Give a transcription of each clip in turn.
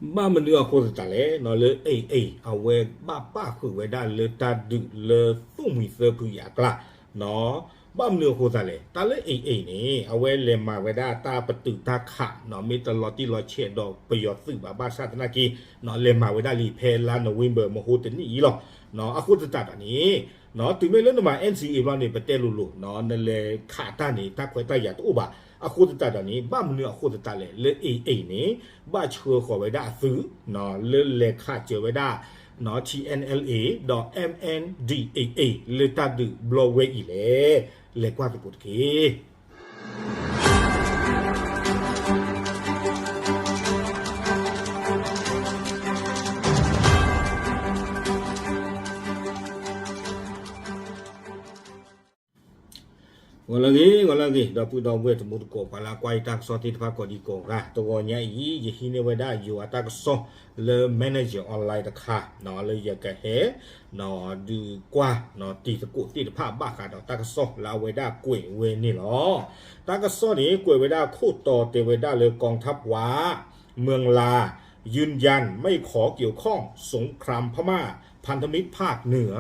ဘၣ်မနုၤအဃိသတးလဲၣ် လၢ AA အဝဲဘၣ်ပၣ်ဃုာ်ဝဲဒၣ်လၢတၢ်ဒုးလၢသိၣ်မှံၤသၢဖုအံၤအကျါ, ဘၣ်မနုၤအဃိသတးလဲၣ် တၢ်လၢ AA န့ၣ် အဝဲလဲၤမၤဝဲဒၣ်တၢ်ပတုာ်တၢ်ခး မ့ၢ်တလီၤတံၢ်လီၤဆဲးဒီးပယီၤသုးဘၣ် ဘၣ်ဆၣ်သနာ်က့ လဲၤမၤဝဲဒၣ်လံဖဲလါ November မဟိတနံၣ်အံၤလီၤ. အဃိသတးဒီးန့ၣ် တုၤမ့ၢ်လၢနမၤ NCA ဘျီန့ၣ် ပတဲလိၤလိၤ နလဲၤခးတၢ်န့ၣ် တၢ်ခွဲးတၢ်ယာ်တအိၣ်ဘၣ်. အဃိသတးဒီးန့ၣ် ဘၣ်မနုၤအဃိသတးလဲၣ် လၢ AA န့ၣ် ဘၣ်ဆှၢဃီၤဝဲဒၣ်အသုး လၢလဲၤခးစၢၤဝဲဒၣ် TNLA ဒီး MNDAA လၢတၢ်ဒုးဘျီဝဲအံၤလဲၣ်. လဲၤကွၢ်သကိးတက့ၢ်. ဂီၤလၢအဂ့ၤ ဂီၤလၢအဂ့ၤ ဒီပုၢ်ဒီဝဲၢ်တံၤသကိး ပှၤလၢအကွၢ်ယတၢ်ကစီၣ်သ့ၣ်တဖၣ်ကိးဒံကိးဂၤ တဂီၤညါအံၤ ယဟံးန့ၢ်ဝဲဒၣ်ယိၤအတၢ်ကစီၣ်လၢ Manager Online တခါ လၢယကဟဲ ဒုးကွၢ်တံၤသကိးသ့ၣ်တဖၣ်ဘၣ်ဃးဒီးတၢ်ကစီၣ်လၢအဝဲဒၣ်ကွဲးဝဲန့ၣ်လီၤ. တၢ်ကစီၣ်န့ၣ် ကွဲးဝဲဒၣ်ခိၣ်တီတဲဝဲဒၣ်လၢ กองทัพว้า เมืองลา ยืนยันไม่ขอเกี่ยวข้องสงครามพม่า พันธมิตรภาคเหนือ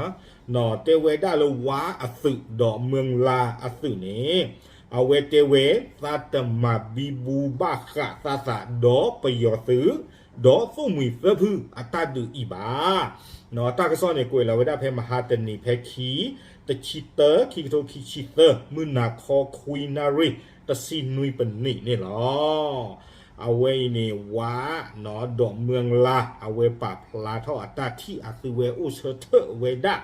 တဲဝဲဒၣ်လၢဝါအသုးဒီးမၢလါအသုးန့ၣ် အဝဲတဲဝဲ သးတမၤဘံဘူဘၣ်ဃးသးသးဒီးပယီၤသုး ဒီးသိၣ်မှံၤသၢဖုအတၢ်ဒုးအံၤဘၣ်. တၢ်ကစီၣ်န့ၣ် ကွဲးလီၤဝဲဒၣ်ဖဲမဟါတနံၤဖဲခံ တဆံသၢ ခံကထိခံဆံသၢ မုၢ်နၤခီခွံနၣ်ရံၣ် တဆံနွံပနံးန့ၣ်လီၤ. အဝဲအံၤန့ၣ် ဝါ ဒီးမၢလါ အဝဲပာ်ဖျါထီၣ်အတၢ်ထံၣ်အသုဝဲအိၣ်ဆၢထၢၣ်ဝဲဒၣ်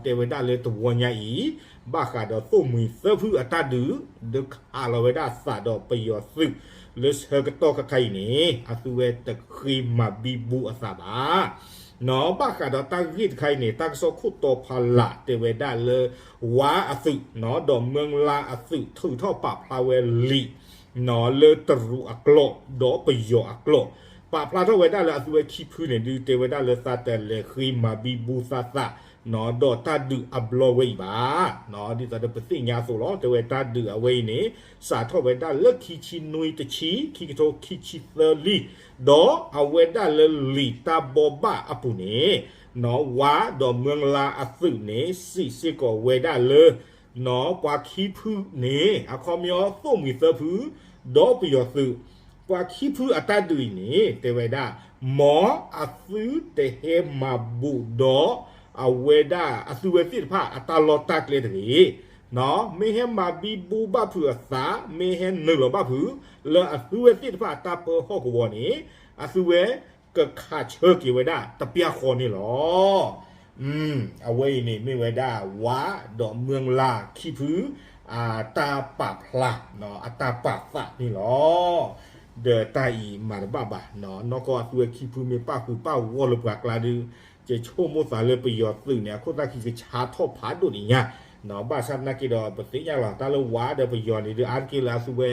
တဲဝဲဒၣ်လၢတဝီညါအံၤ ဘၣ်ဃးဒီးသိၣ်မှံၤသၢဖုအတၢ်ဒုး ဒုးခးလီၤဝဲဒၣ်သးဒီးပယီၤသုး လၢဆၢကတီၢ်ခဲခါအံၤန့ၣ် အသုဝဲတဃ့မၤဘံဘူအသးဘၣ်. ဘၣ်ဃးဒီးတၢ်ဂ့ၢ်တခါအံၤန့ၣ် တၢ်ကစီၣ်ခိၣ်တီဖီလာ်တဲဝဲဒၣ်လၢ ဝါအသုး ဒီးမၢလါအသုး ထုးထီၣ်ပာ်ဖျါဝဲလံာ် လၢတရူးအကျိာ် ဒီးပယီၤအကျိာ် ပာ်ဖျါထီၣ်ဝဲဒၣ်လၢအသုဝဲခံဖုန့ၣ် ဒုးတဲဝဲဒၣ်လၢသးတလဲၤဃ့မၤဘံဘူသးသး ဒီးတၢ်ဒုးအဘျီဝဲအံၤဘၣ်. ဒ်သိးဒီးပသ့ၣ်ညါအသိးလီၤ တဲဝဲတၢ်ဒုးအဝဲအံၤန့ၣ် စးထီၣ်ဝဲဒၣ်လၢခံဆံနွံတဆံ ခံကထိခံဆံသၢလံ ဒီးအဝဲဒၣ်လၢလံာ်တၢ်ဘိးဘၣ်အပူၤန့ၣ် ဝါဒီးမၢလါအသုးန့ၣ် စံးစ့ၢ်ကီးဝဲဒၣ်လၢ ပှၤခံဖုန့ၣ် အခီပညီသိၣ်မှံၤသၢဖု ဒီးပယီၤသုး ပှၤခံဖုအတၢ်ဒုးအံၤန့ၣ် တဲဝဲဒၣ် မ်အသုတဟဲမၤဘူးဒီး အဝဲဒၣ်အသုဝဲသ့ၣ်တဖၣ်အတၢ်လီၢ်တၢ်ကျဲတဂ့ၤ. မ့ၢ်ဟဲမၤဘံဘူဘၣ်ဖုးအသး မ့ၢ်ဟဲနုာ်လီၤဘၣ်ဖုး လၢအသုဝဲသ့ၣ်တဖၣ်အတၢ်ပၢဟီၣ်ကဝီၤန့ၣ် အသုဝဲကခးဆၢက့ၤဝဲဒၣ်တပျၢ်ဃီန့ၣ်လီၤ. အဝဲအံၤန့ၣ်မ့ၢ်ဝဲဒၣ်ဝါဒီးမၢလါခံဖု အတၢ်ပာ်ဖျါ အတၢ်ပာ်သးန့ၣ်လီၤ. ဒီးတၢ်အံၤမၤတဘၣ်ဘၣ် နီၢ်ကီၢ်အသုဝဲခံဖုမ့ၢ်ပၣ်ဃုာ်ပၣ်ဂီၢ်လၢပှၤကျါဒုး ယဆိကမိၣ်သးလၢပယီၤသုးန့ၣ် အခိၣ်သၣ်ခံကဆါထီၣ်ဖးဒိၣ်ဒံးညါ ဘၣ်ဆၣ်သနာ်က့ဒီး ပသ့ၣ်ညါလီၤ တၢ်လၢဝါဒီးပယီၤန့ၣ်ဒုး အါတက့ၢ်လၢအသုဝဲ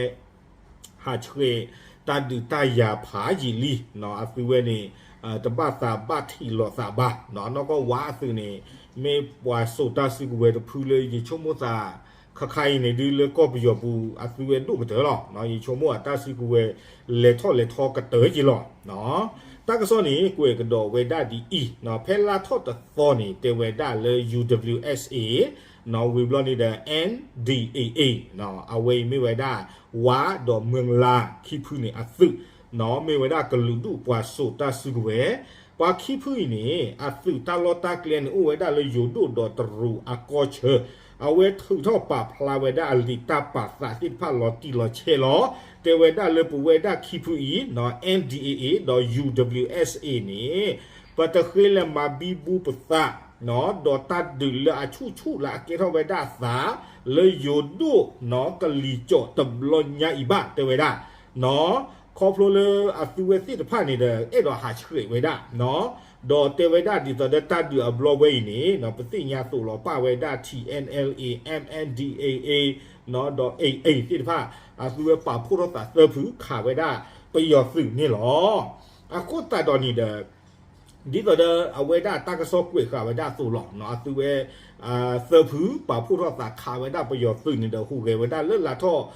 ဟးဆှဲးတၢ်ဒုးတၢ်ယၤဖးယံာ်လံ အသုဝဲန့ၣ် တဘၣ်သးဘၣ်ထံးလိာ်သးဘၣ် နီၢ်ကီၢ်ဝါအသုးန့ၣ် မ့ၢ်ပှၤစိာ်တၢ်စုကဝဲၤတဖုလၢယဆိကမိၣ်သး ခါခါအံၤန့ၣ်ဒုးလၢကီၢ်ပယီၤပူၤ အသုဝဲဒိၣ်ကတၢၢ်လီၤ. ယဆိကမိၣ်အတၢ်စုကဝဲၤလဲၤထီၣ်လဲၤထီကတၢၢ်က့ၤလီၤ. တၢ်ကစီၣ်န့ၣ် ကွဲးကဒီးဝဲဒၣ်ဒ်အံၤ ဖဲလါထီၣ်တသီန့ၣ် တဲဝဲဒၣ်လၢ UWSA ဝံၤဘျီန့ၣ်ဒီး NDAA အဝဲအံၤမ့ၢ်ဝဲဒၣ် ဝါဒီးမၢလါခံဖုန့ၣ်အသုး မ့ၢ်ဝဲဒၣ်ကလုာ်ဒူၣ်ပှၤစိာ်တၢ်စုကဝဲၤ ပှၤခံဖုအံၤန့ၣ် အသုးတၢ်လီၢ်တၢ်ကျဲန့ၣ် အိၣ်ဝဲဒၣ်လၢယိၤဒိၣ်ဒီးတရူးအကီၢ်ဆၢ အဝဲထုးထီၣ်ပာ်ဖျါဝဲဒၣ်အလံာ်တၢ်ပာ်သးသ့ၣ်တဖၣ်လီၤတံၢ်လီၤဆဲးလီၤ. တဲဝဲဒၣ်လၢပဝဲဒၣ်ခံဖုအံၤ NDAA ဒီး UWSA န့ၣ် ပတဃ့လဲၤမၤဘံဘူပသး ဒီးတၢ်ဒုးလၢအဆူၣ်ဆူၣ်လၢအကဲထီၣ်ဝဲဒၣ်သး လၢယိၤဒိၣ် ကလံၤကၠီၣ်တဘျီညါအံၤဘၣ် တဲဝဲဒၣ် ခီဖျိလၢအသုဝဲသ့ၣ်တဖၣ်န့ၣ်ဒီး အဲၣ်ဒိးဟးဆှဲးဝဲဒၣ် ဒီးတဲဝဲဒၣ်ဒ်သိးဒီးတၢ်ဒုးအဘျီဝဲအံၤန့ၣ် ပသ့ၣ်ညါသိးလီၤ ပာ်ဝဲဒၣ် TNLA MNDAA ဒီး AA သ့ၣ်တဖၣ် အသုဝဲပာ်ဖှိၣ်ထီၣ်သးသၢဖုခးဝဲဒၣ်ပယီၤသုးန့ၣ်လီၤ. အဃိသတးဒီးန့ၣ်ဒီး ဒ်သိးဒီးအဝဲဒၣ်တၢ်ကစီၣ်ကွဲးဃာ်ဝဲဒၣ်အသိးလီၤ. အသုဝဲ သၢဖုပာ်ဖှိၣ်ထီၣ်သးခးဝဲဒၣ်ပယီၤသုးန့ၣ်ဒီး ဟူးဂဲၤဝဲဒၣ်လၢလါထီၣ်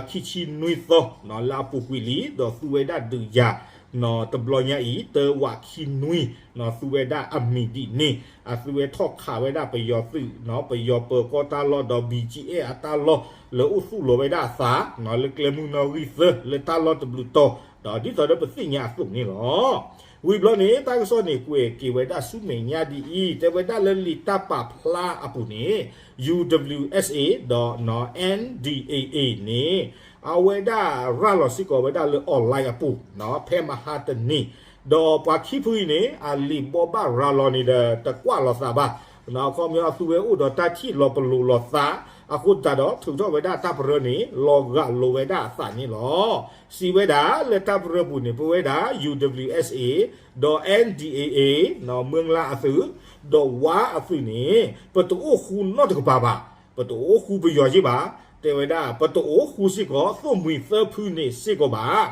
ခံဆံနွံသီ လၢအပူၤကွံာ်လံ ဒီးသုဝဲဒၣ်ဒုးယၤ တဘျီညါအံၤ တၢဝးခံနွံ သူဝဲဒၣ်အမံၤဒ်န့ၣ် အသူဝဲထီၣ်ခးဝဲဒၣ်ပယီၤသုး ပယီၤပၢၤကီၢ်တၢ်လီၢ်ဒီး ဘံၣ်ကၠံၣ်အဲၣ် အတၢ်လီၢ်လၢအိၣ်သူၣ်လီၤဝဲဒၣ်အသး လၢကျဲမုၢ်နီၣ်ဂံၢ်သၢ လၢတၢ်လီၢ်တဘျုးတီၤ ဒီးဒ်သိးဒီးပသ့ၣ်ညါအသိးန့ၣ်လီၤ. ဝံၤဘျီန့ၣ် တၢ်ကစီၣ်န့ၣ် ကွဲးက့ၤဝဲဒၣ်ဆူမဲာ်ညါဒ်အံၤ တဲဝဲဒၣ်လၢလံာ်တၢ်ပာ်ဖျါအပူၤန့ၣ် ယူ ဒဘလၣ်ယူ အ့ၣ် ဒီး အၣ် ဒံၣ် အ့ၣ် အ့ၣ် န့ၣ် အဝဲဒၣ်ရၤလီၤစ့ၢ်ကီးဝဲဒၣ်လၢ online အပူၤ ဖဲမဟါတနံၤ ဒီးပှၤခံဖုအံၤန့ၣ် အလံာ်ဘိးဘၣ်ရၤလီၤန့ၣ်ဒီး တကွၢ်လီၤသးဘၣ် အခီပညီအသူဝဲအိၣ်ဒီးတၢ်ထံၣ်လီၤပလိာ်လီၤသး အဃိသတးဒီး ထုးထီၣ်ဝဲဒၣ်တၢ်ပရၢန့ၣ် လီၤဂာ်လိာ်ဝဲဒၣ်အသးန့ၣ်လီၤ. စံးဝဲဒၣ်လၢတၢ်ပရၢပူၤန့ၣ် ပဝဲဒၣ် ယူ ဒဘလၣ်ယူ အ့ၣ် ဒီး အၣ် ဒံၣ် အ့ၣ် အ့ၣ် မၢလါအသုး ဒီးဝါအသုးန့ၣ် ပတအိၣ်ဃူနီတကပၤဘၣ်, ပတအိၣ်ဃူပယီၤက့ဘၣ်, တဲဝဲဒၣ် ပတအိၣ်ဃူစ့ၢ်ကီး သိၣ်မှံၤသၢဖုန့ၣ်စ့ၢ်ကီးဘၣ်.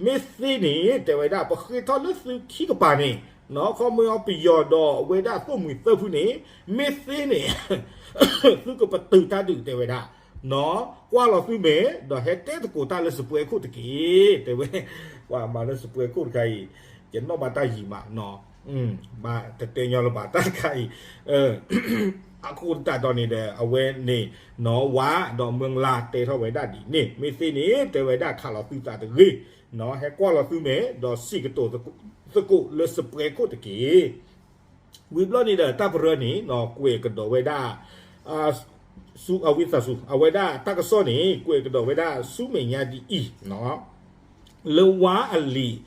မ့ၢ်သ့န့ၣ် တဲဝဲဒၣ် ပဃ့ထီၣ်လၢသုခံကပၤန့ၣ် ခီမ့ၢ်အီၤပယီၤဒီးအဝဲဒၣ်သိၣ်မှံၤသၢဖုန့ၣ် မ့ၢ်သ့န့ၣ် သုကပတုာ်တၢ်ဒုး တဲဝဲဒၣ် ကွၢ်လီၤသုမဲာ် ဒီးဟဲတဲသကိးတၢ်လၢစပွဲခိၣ်တက့ၢ် တဲဝဲ, ပှၤမၤလၢစပွဲခိၣ်တခါအံၤ ယနီၣ်ဘၣ်တၢ်ယံၤမး, ဘၣ်တတဲညီလၢၤဘၣ်တၢ်တခါအံၤ, အဃိသတးဒီးန့ၣ်ဒီး အဝဲန့ၣ် ဝါဒီးမၢလါတဲထီၣ်ဝဲဒၣ်ဒ်န့ၣ် မ့ၢ်သ့န့ၣ် တဲဝဲဒၣ်ခးလီၤသုသးတဂ့ၤ, ဟဲကွၢ်လီၤသုမဲာ် ဒီးစံးကတိၤသကိးလၢစပွဲခိၣ်တက့ၢ်. ဝံၤဘျီန့ၣ်ဒီး တၢ်ပရၢန့ၣ် ကွဲးကဒီးဝဲဒၣ် ဆူအဝံသးစူၤ အဝဲဒၣ်တၢ်ကစီၣ်န့ၣ် ကွဲးကဒီးဝဲဒၣ်ဆူမဲာ်ညါဒ်အံၤ, လၢဝါအလံာ်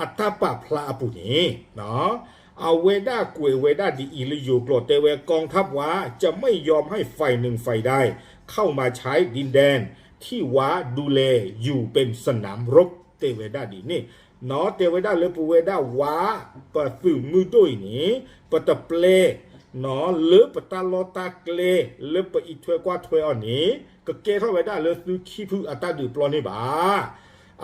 အတၢ်ပာ်ဖျါအပူၤန့ၣ် အဝဲဒၣ်ကွဲးဝဲဒၣ်ဒ်အံၤလၢယိၤကျိာ် တဲဝဲ กองทัพว้า จะไม่ยอมให้ฝ่ายหนึ่งฝ่ายใดเข้ามาใช้ดินแดนที่ว้าดูแลอยู่เป็นสนามรบ တဲဝဲဒၣ်ဒ်န့ၣ်, တဲဝဲဒၣ်လၢပဝဲဒၣ်ဝါ ပသုးမုၢ်ဒိၣ်အံၤန့ၣ် ပတပျဲ လၢပတၢ်လီၢ်တၢ်ကျဲ လၢပအံးထွဲကွၢ်ထွဲအီၤန့ၣ် ကကဲထီၣ်ဝဲဒၣ်လၢသုခံဖုအတၢ်ဒုးပျီန့ၣ်ဘၣ်.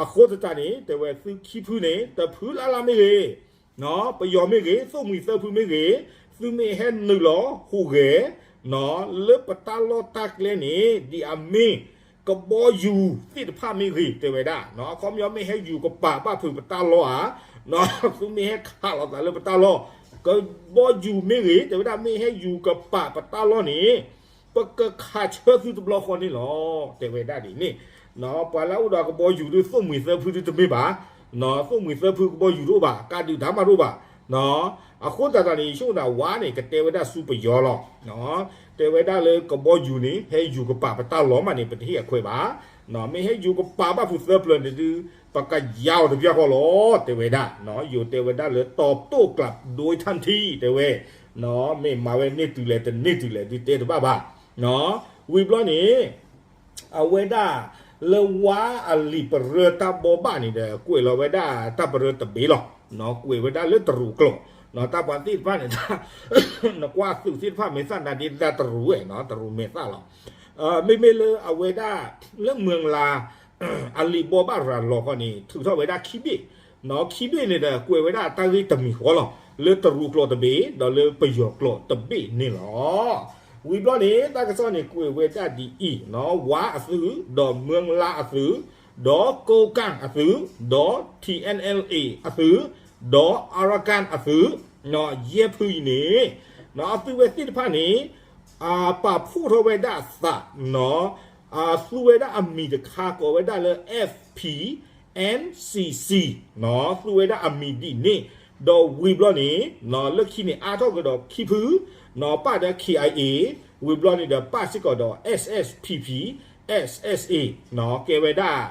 အဃိသတးန့ၣ် တဲဝဲသုခံဖုန့ၣ် တဖုလၢ်လၢ်မ့ၢ်ဂ့ၤ ပယီၤမ့ၢ်ဂ့ၤ သိၣ်မှံၤသၢဖုမ့ၢ်ဂ့ၤ သုမ့ၢ်ဟဲနုာ်လီၤဟူးဂဲၤ လၢပတၢ်လီၢ်တၢ်ကျဲန့ၣ် ဒ်အမ့ၢ် ကဘီယူၤသ့ၣ်တဖၣ်မ့ၢ်ဂ့ၤ တဲဝဲဒၣ် အခီပညီမ့ၢ်ဟဲယူၤကပာ်ဘၣ်ဖုးပတၢ်လီၢ်ဧါ, သုမ့ၢ်ဟဲခးလီၤသးလၢပတၢ်လီၢ် ကဘီယူၤမ့ၢ်ဂ့ၤ တဲဝဲဒၣ် မ့ၢ်ဟဲယူၤကပာ်ပတၢ်လီၢ်န့ၣ် ပကခးဆၢသုတဘျီဃီန့ၣ်လီၤ တဲဝဲဒၣ်ဒ်န့ၣ်, ပှၤလၢအအိၣ်ဒီးကဘီယူၤဒုး သိၣ်မှံၤသၢဖုဒုးတမ့ၢ်ဘၣ်, သိၣ်မှံၤသၢဖုကဘီယူၤတအိၣ်ဘၣ် ကးဒုးတၢ်မးတအိၣ်ဘၣ်, အဃိသတးဒီးန့ၣ် ယဆိကမိၣ်ဝါန့ၣ် ကတဲဝဲဒၣ်ဆူပယီၤလီၤ, တဲဝဲဒၣ်လၢကဘီယူၤန့ၣ် ဟဲယူၤကပာ်ပတၢ်လီၢ်မးန့ၣ် ပတဟ့ၣ်အခွဲးဘၣ်, မ့ၢ်ဟဲယူၤကပာ်ဘၣ်ဖုးသၢပျၢၤန့ၣ်ဒုး ပကယါအီၤတပျၢ်ဃီလီၤ တဲဝဲဒၣ်, ယိၤတဲဝဲဒၣ်လၢ ตอบโต้กลับโดยทันที တဲဝဲ မ့ၢ်မၤဝဲန့ၢ်တုၤလဲၣ်တန့ၢ်တုၤလဲၣ်ဒုးတဲတဘၣ်ဘၣ်, ဝံၤဘျီန့ၣ် အဝဲဒၣ်လၢဝါအလံာ်ပရၢတၢ်ဘိးဘၣ်န့ၣ်ဒီး ကွဲးလီၤဝဲဒၣ်တၢ်ပရၢတဘ့ၣ်လီၤ, ကွဲးဝဲဒၣ်လၢတရူးကျိာ်, တၢ်ပှၤသ့ၣ်တဖၣ်န့ၣ် နကွၢ်သုးသ့ၣ်တဖၣ်မဲာ်သၣ်နၤဒ့သဒၣ်တရူးဝဲ တရူးမဲာ်သၣ်လီၤ, မ့မ့ၢ်လၢအဝဲဒၣ်လၢမၢလါ အလံာ်ဘိးဘၣ်ရၤလီၤဃီန့ၣ် ထုးထီၣ်ဝဲဒၣ်ခံဘ့ၣ်, ခံဘ့ၣ်န့ၣ်ဒီး ကွဲးဝဲဒၣ်တၢ်ဂ့ၢ်တမံၤဃီလီၤ, လၢတရူးကျိာ်တဘ့ၣ် ဒီးလၢပယီၤကျိာ်တဘ့ၣ်န့ၣ်လီၤ. ဝံၤဘျီန့ၣ် တၢ်ကစီၣ်န့ၣ်ကွဲးဝဲဒၣ်ဒ်အံၤ, ဝါအသုး, ဒီးမၢလါအသုး, ဒီးကိးကၣ်အသုး, ဒီး ထံၣ်အဲၣ်အဲၣ်အ့ အသုး, ဒီးအၤရကၣ်အသုး, ယဲၢ်ဖုအံၤန့ၣ် အသုဝဲသ့ၣ်တဖၣ်န့ၣ် ပာ်ဖှိၣ်ထီၣ်ဝဲဒၣ်အသး အသူဝဲဒၣ်အမံၤတခါကိးဝဲဒၣ်လၢ F P N C C သူဝဲဒၣ်အမံၤဒ်န့ၣ်, ဒီးဝံၤဘျီန့ၣ် လၢခံန့ၣ်အါထီၣ်ကဒီးခံဖု, ပၣ်ဒီး K I A, ဝံၤဘျီန့ၣ်ဒီးပၣ်စ့ၢ်ကီးဒီး S S P P, S S A, ကဲဝဲဒၣ်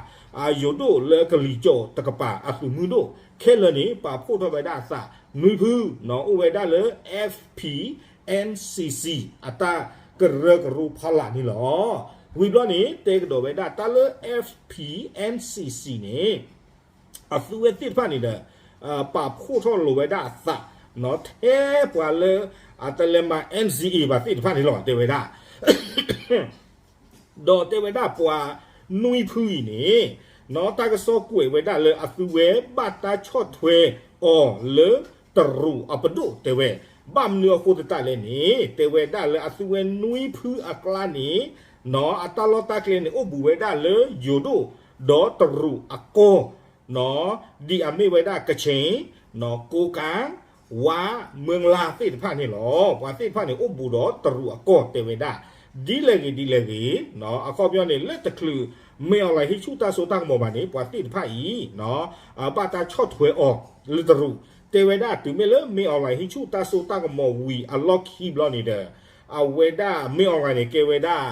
ယိၤဒိၣ်လၢကလံၤစိးတကပၤအသုးမုၢ်ဒိၣ် ခဲလၢာ်န့ၣ် ပာ်ဖှိၣ်ထီၣ်ဝဲဒၣ်အသးနွံဖု, အိၣ်ဝဲဒၣ်လၢ F P N C C အတၢ်ကရၢကရိဖီလာ်န့ၣ်လီၤ. ဝံၤဘျီန့ၣ် တဲကဒီးဝဲဒၣ်တၢ်လၢ F P N C C န့ၣ် အသုဝဲသ့ၣ်တဖၣ်န့ၣ်ဒီး ပာ်ဖှိၣ်ထီၣ်လိာ်ဝဲဒၣ်အသး ထဲပှၤလၢအတလဲၤမၤ N C A ဘၣ်သ့ၣ်တဖၣ်န့ၣ်လီၤ တဲဝဲဒၣ် ဒီးတဲဝဲဒၣ်ပှၤနွံဖုအံၤန့ၣ် တၢ်ကစီၣ်ကွဲးဝဲဒၣ်လၢအသုဝဲဘၣ်တၢ်ဆီၣ်ထွဲအီၤလၢတရူးအပဒိၣ်တဲဝဲ, ဘၣ်မနုၤအဃိသတးလဲၣ်န့ၣ် တဲဝဲဒၣ်လၢအသုဝဲနွံဖုအကျါန့ၣ် အတၢ်လီၢ်တၢ်ကျဲန့ၣ် အိၣ်ဘူးဝဲဒၣ်လၢယိၤဒိၣ် ဒီးတရူးအကီၢ် ဒ်အမ့ၢ်ဝဲဒၣ်ကခ့ၣ်, ကိကၣ်, ဝါ, မၢလါသ့ၣ်တဖၣ်န့ၣ်လီၤ. ပှၤသ့ၣ်တဖၣ်န့ၣ် အိၣ်ဘူးဒီးတရူးအကီၢ်တဲဝဲဒၣ်, ဒ်လဲၣ်ဂ့ၤဒ်လဲၣ်ဂ့ၤ, အခီပညီန့ၣ် လၢတချုးမ့ၢ်အီၣ်လၢဟံးဆူၣ်တၢ်စိတၢ်ကမီၤဘၣ်န့ၣ် ပှၤသ့ၣ်တဖၣ်အံၤ ဘၣ်တၢ်ဆီၣ်ထွဲအီၤလၢတရူး, တဲဝဲဒၣ်တုၤမ့ၢ်လၢမ့ၢ်အီၣ်လၢ ဟံးဆူၣ်တၢ်စိတၢ်ကမီၤဝံၤအလီၢ်ခံဘျီန့ၣ်ဒီး အဝဲဒၣ်မ့ၢ်အီၣ်လၢန့ၣ် ကဲဝဲဒၣ်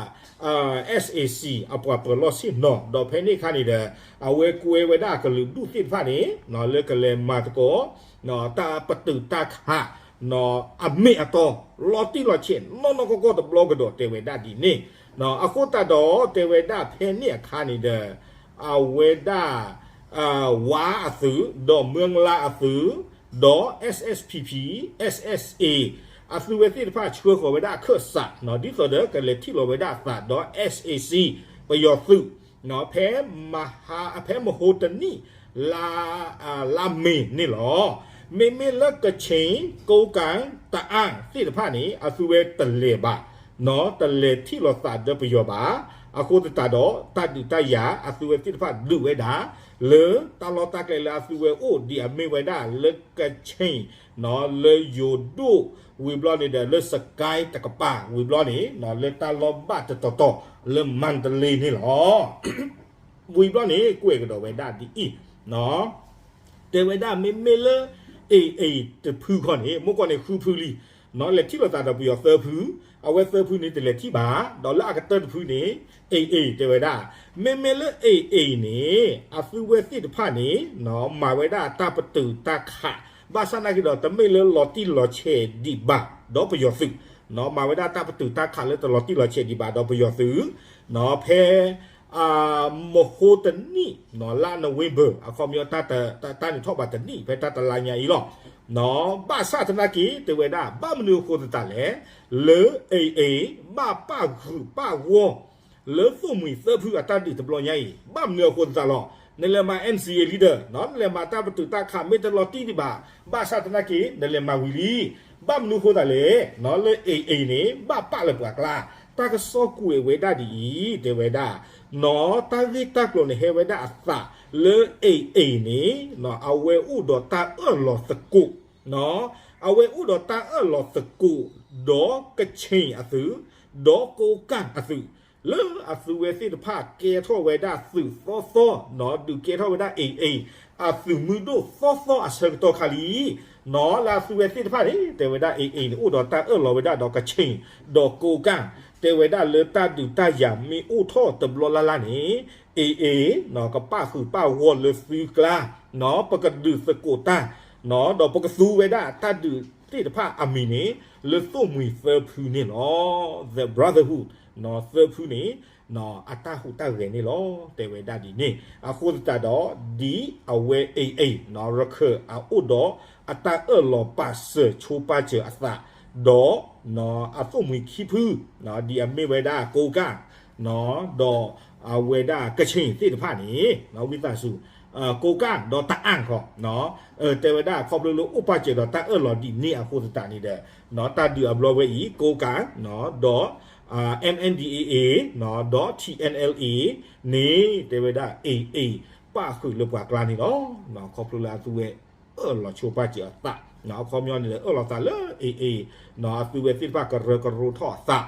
SAC အပှၤပၢၤလီၢ်ဆ့ၣ်နီၤ, ဒီးဖဲန့ၣ်အခါန့ၣ်ဒီး အဝဲကွဲဝဲဒၣ်အကလုာ်ဒူၣ်သ့ၣ်တဖၣ်န့ၣ် လၢကလဲၤမၤသကိး တၢ်ပတုာ်တၢ်ခး အမ့ၢ်အတီ လီၤတံၢ်လီၤဆဲး နီၢ်နီၢ်ကီၢ်ကီၢ်တဘျီကဒီးတဲဝဲဒၣ်ဒ်န့ၣ်, အဃိသတးဒီးတဲဝဲဒၣ်ဖဲန့ၣ်အခါန့ၣ်ဒီး အဝဲဒၣ် ဝါအသုး ဒီးမၢလါအသုး ဒီး SSPP, SSA အသုးဝဲသ့ၣ်တဖၣ်ဆှၢဃီၤဝဲဒၣ်အခၢၣ်စး ဒ်သိးဒီးကလဲၤထံၣ်လီၤဝဲဒၣ်အသးဒီး SAC ပယီၤသုး ဖဲမဟါ ဖဲမဟိတနံၣ် လါမ့ၤန့ၣ်လီၤ. မ့မ့ၢ်လၢကခ့ၣ်, ကိကၣ်, တအၣ်သ့ၣ်တဖၣ်န့ၣ် အသုးဝဲတလဲၤဘၣ်, တလဲၤထံၣ်လိာ်သးဒီးပယီၤဘၣ်. အဃိသတးဒီး တၢ်ဒုးတၢ်ယၤ အသုးဝဲသ့ၣ်တဖၣ်ဒုးဝဲဒၣ် လၢတၢ်လီၢ်တၢ်ကျဲလၢအသုးဝဲအိၣ်ဒ်အမ့ၢ်ဝဲဒၣ်လၢကခ့ၣ် လၢယိၤဒိၣ် ဝံၤဘျီန့ၣ်ဒီး လၢစကဲတကပၤ ဝံၤဘျီန့ၣ် လၢတၢ်လီၢ်ဘၣ်တတီၤတီၤ လၢမၤတလ့န့ၣ်လီၤ. ဝံၤဘျီန့ၣ် ကွဲးကဒီးဝဲဒၣ်ဒ်အံၤ, တဲဝဲဒၣ်မ့မ့ၢ်လၢ AA တဖုခီန့ၣ် မ့ၢ်ကီၢ်န့ၣ်ဃုဖုလံ, လဲၤထံၣ်လိာ်သးဒီးပယီၤသၢဖု, အဝဲသၢဖုန့ၣ်တလဲၤထံၣ်ဘၣ်, ဒီးလၢအကတၢၢ်တဖုန့ၣ် AA တဲဝဲဒၣ်, မ့မ့ၢ်လၢ AA န့ၣ် အသုးဝဲသ့ၣ်တဖၣ်န့ၣ် မၤဝဲဒၣ်တၢ်ပတုာ်တၢ်ခး, ဘၣ်ဆၣ်သနာ်က့ဒီး တမ့ၢ်လၢလီၤတံၢ်လီၤဆဲးဒံးဘၣ်ဒီးပယီၤသုး, မၤဝဲဒၣ်တၢ်ပတုာ်တၢ်ခးလၢတလီၤတံၢ်လီၤဆဲးဒံးဘၣ်ဒီးပယီၤသုး, ဖဲ မဟိတနံၣ် လါနိၣ်ဝ့ဘၢၣ် အခီပညီ တၢ်န့ၣ်ထီၣ်ဘၣ်တနံၣ် ဖဲတၢ်တလါညါအံၤလီၤ. ဘၣ်ဆၣ်သနာ်က့ တဲဝဲဒၣ် ဘၣ်မနုၤအဃိသတးလဲၣ်, လၢ AA ဘၣ်ပၣ်ဂုာ်ပၣ်ဂီၢ် လၢသိၣ်မှံၤသၢဖုအတၢ်ဒုးတဘျီညါအံၤ ဘၣ်မနုၤအဃိသတးလီၤ. နလဲၤမၤ NCA leader နလဲၤမၤတၢ်ပတုာ်တၢ်ခး မ့ၢ်တလီၤတံၢ်ဒံးဘၣ်, ဘၣ်ဆၣ်သနာ်က့ နလဲၤမၤဝံၤလံ. ဘၣ်မနုၤအဃိသတးလဲၣ်, လၢ AA န့ၣ် ဘၣ်ပာ်လၢပှၤကျါ, တၢ်ကစီၣ်ကွဲးဝဲဒၣ်ဒ်အံၤ တဲဝဲဒၣ်, တၢ်ဂ့ၢ်တၢ်ကျိၤန့ၣ်ဟဲဝဲဒၣ်အသးလၢ AA န့ၣ် အဝဲအိၣ်ဒီးတၢ်အၢၣ်လီၤသကိး, အဝဲအိၣ်ဒီးတၢ်အၢၣ်လီၤသကိး ဒီးကခ့ၣ်အသုး, ဒီးကိးကၢ်အသုး, လၢအသုးဝဲသ့ၣ်တဖၣ်ကဲထီၣ်ဝဲဒၣ်သုးသီသီ, ဒုးကဲထီၣ်ဝဲဒၣ် AA အသုးမုၢ်ဒိၣ်သီသီအဆၢကတီၢ်ခါလံ. လၢအသုးဝဲသ့ၣ်တဖၣ်န့ၣ် တဲဝဲဒၣ် AA န့ၣ် အိၣ်ဒီးတၢ်အၢၣ်လီၤဝဲဒၣ်ဒီးကခ့ၣ်, ဒီးကိးကၢ်, တဲဝဲဒၣ်လၢတၢ်ဒုးတၢ်ယၤမ့ၢ်အိၣ်ထီၣ်တဘျီလၢ်လၢ်န့ၣ် AA ကပာ်ဃုာ်ပာ်ဂီၢ်လၢသုကျါ, ပကဒုးသကိးတၢ်, ဒီးပကသူဝဲဒၣ်တၢ်ဒုးသ့ၣ်တဖၣ်အမံၤန့ၣ် လၢသိၣ်မှံၤသၢဖုန့ၣ်လီၤ. The Brotherhood သၢဖုန့ၣ် အတၢ်ဟူးတၢ်ဂဲၤန့ၣ်လီၤ. တဲဝဲဒၣ်ဒ်န့ၣ် အဃိသတးဒီး ဒ်အဝဲ AA ရခၢၣ်အအိၣ်ဒီးအတၢ်အၢၣ်လီၤပာ်စၢၤဆိပာ်စၢၤအသး, ဒီးအသိၣ်မှံၤခံဖု ဒ်အမ့ၢ်ဝဲဒၣ်ကိးကၢ် ဒီးအဝဲဒၣ်ကခ့ၣ်သ့ၣ်တဖၣ်န့ၣ် ဝံသးစူၤ ကိးကၢ်ဒီးတအၣ်ခီ, တဲဝဲဒၣ်ခီဖျိလၢအိၣ်ပာ်စၢၤဒီးတၢ်အၢၣ်လီၤဒ်န့ၣ်အဃိသတးန့ၣ်ဒီး တၢ်ဒုးအဘျီဝဲအံၤ ကိးကၢ် ဒီး MNDAA ဒီး TNLA န့ၣ် တဲဝဲဒၣ် AA ပာ်ဃုာ်လၢပှၤကျါန့ၣ်လီၤ. ခီဖျိလၢအသုဝဲအၢၣ်လီၤဆိပာ်စၢၤအသး, အခီပညီန့ၣ်ဒီး အၢၣ်လီၤသးလၢ AA အသုဝဲသ့ၣ်တဖၣ်ကရၢကရိထီၣ်အသး,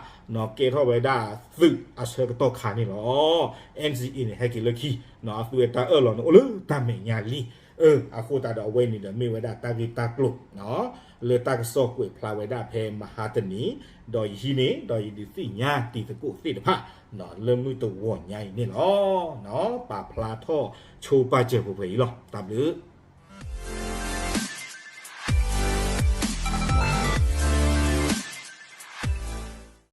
ကဲထီၣ်ဝဲဒၣ်သုးအဆၢကတီၢ်ခါန့ၣ်လီၤ. NCA န့ၣ် ဟဲက့ၤလၢခံ, အသုဝဲတၢ်အၢၣ်လီၤန့ၣ်အိၣ်လၢတၢ်မဲာ်ညါလံ. အဃိသတးဒီးအဝဲန့ၣ်ဒီးမ့ၢ်ဝဲဒၣ်တၢ်ဂ့ၢ်တၢ်ကျိၤ လၢတၢ်ကစီၣ်ကွဲးဖျါဝဲဒၣ်ဖဲမဟါတနံၤ, ဒီးယဟံးန့ၢ် ဒီးယဒုးသ့ၣ်ညါတံၤသကိးသ့ၣ်တဖၣ် လၢမုၢ်တဂီၤညါအံၤန့ၣ်လီၤ. ပာ်ဖျါထီၣ်ဆိပာ်စၢၤပှဲၤပှဲၤအံၤလီၤ. တၢ်ဘျုး